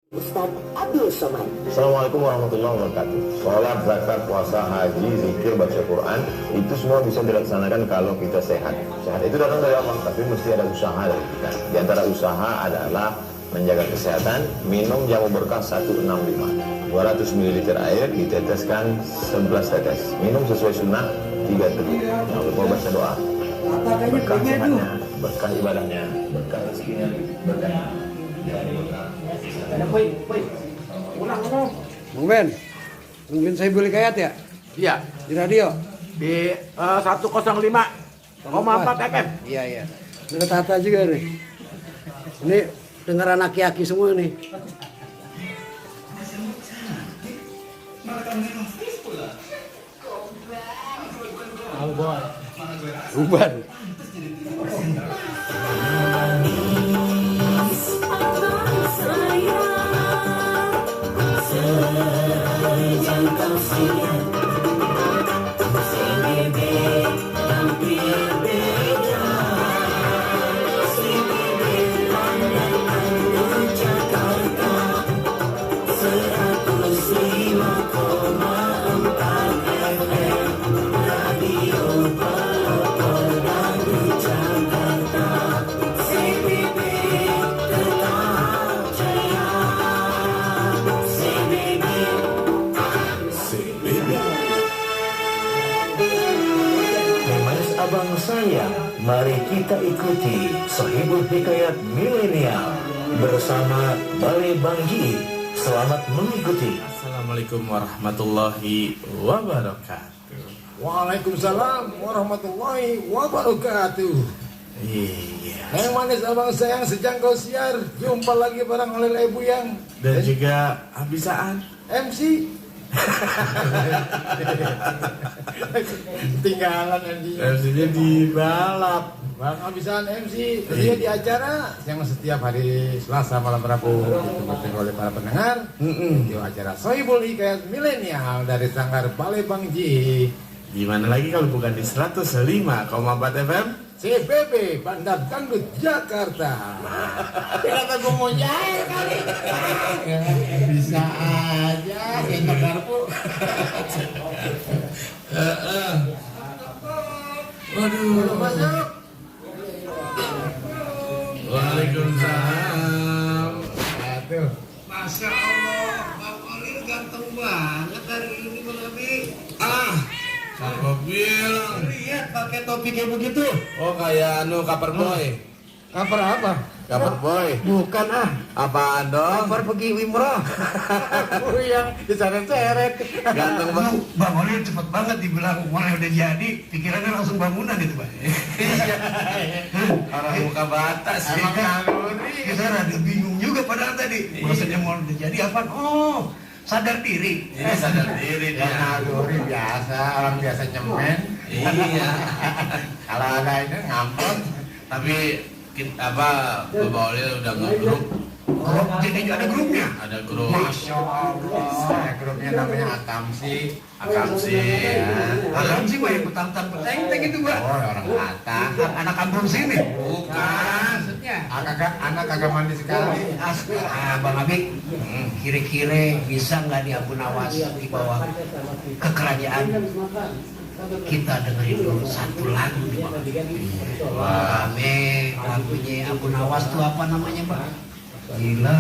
Ustaz Abdul Somad. Assalamualaikum warahmatullahi wabarakatuh. Sholat, zakat, puasa, haji, zikir, baca Quran, itu semua bisa dilaksanakan kalau kita sehat. Sehat itu datang dari Allah, tapi mesti ada usaha dari kita. Di antara usaha adalah menjaga kesehatan, minum jamu berkah 165. 200 ml air diteteskan 11 tetes. Minum sesuai sunnah 3 teguk. Jangan lupa baca doa. Berkah sehatnya, berkah ibadahnya, berkah rezekinya, berkah. Bang Ben, saya boleh kayat ya? Iya, Di radio? di 105,4 FM. Iya. Dekat Tata juga nih. Ini dengeran aki-aki semua nih. Uban. Abang saya, mari kita ikuti Sohibul Hikayat Milenial bersama Balai Banggi. Selamat mengikuti. Assalamualaikum warahmatullahi wabarakatuh. Waalaikumsalam warahmatullahi wabarakatuh. Iya. Yang manis abang sayang sejangkau siar. Jumpa lagi bareng oleh Ibu yang Dan juga Abisaan. MC. Tinggalan MC. MC-nya di balap. Bang Abisan MC dia di acara yang setiap hari Selasa malam Rabu ditunggu oleh para pendengar. Itu acara Sohibul Hikayat Milenial dari Sanggar Balai Bangji. Gimana lagi kalau bukan di 105,4 FM? CBB Bandar Dangdut Jakarta. Ternyata gue mau jahit kali. Bisa aja gendong garpu. Waduh. Masuk. Waalaikumsalam. Aduh. Masya Allah, Bang Olil ganteng banget hari ini Bang Abi. Siapa bilang? Lihat pakai topi kayak begitu. Oh kayak cover boy. Cover apa? Cover boy. Bukan Apaan dong? Cover pergi Wimro. Yang diseret-seret. Ganteng banget. Bang Olil cepet banget dibilang mulai udah jadi, pikirannya langsung bangunan gitu Pak. Orang muka batas sih. Emang naluri. Kita rada bingung juga padahal tadi. Maksudnya mau udah jadi apa? Oh, sadar diri. Ini sadar diri Ya dia. naluri biasa, orang biasa nyemen. Iya. Kalau ada ini ngampot. Tapi Bapak Olil udah nge-grup. Oh, jadi ada grupnya. Ada grup. Masya Allah, grupnya namanya Akamsi. Akamsi ya. Alam sih mah yang petang-petang peteng itu Pak. Oh, orang Batak. Anak kampung sini. Bukan. Maksudnya. Anak kagak mandi sekali. Bang Abi, kira-kira bisa nggak di Abu Nawas di bawah kekerajaan kita dengerin dulu satu lagu di bawah. Lagunya Abu Nawas tuh apa namanya Pak? Gila,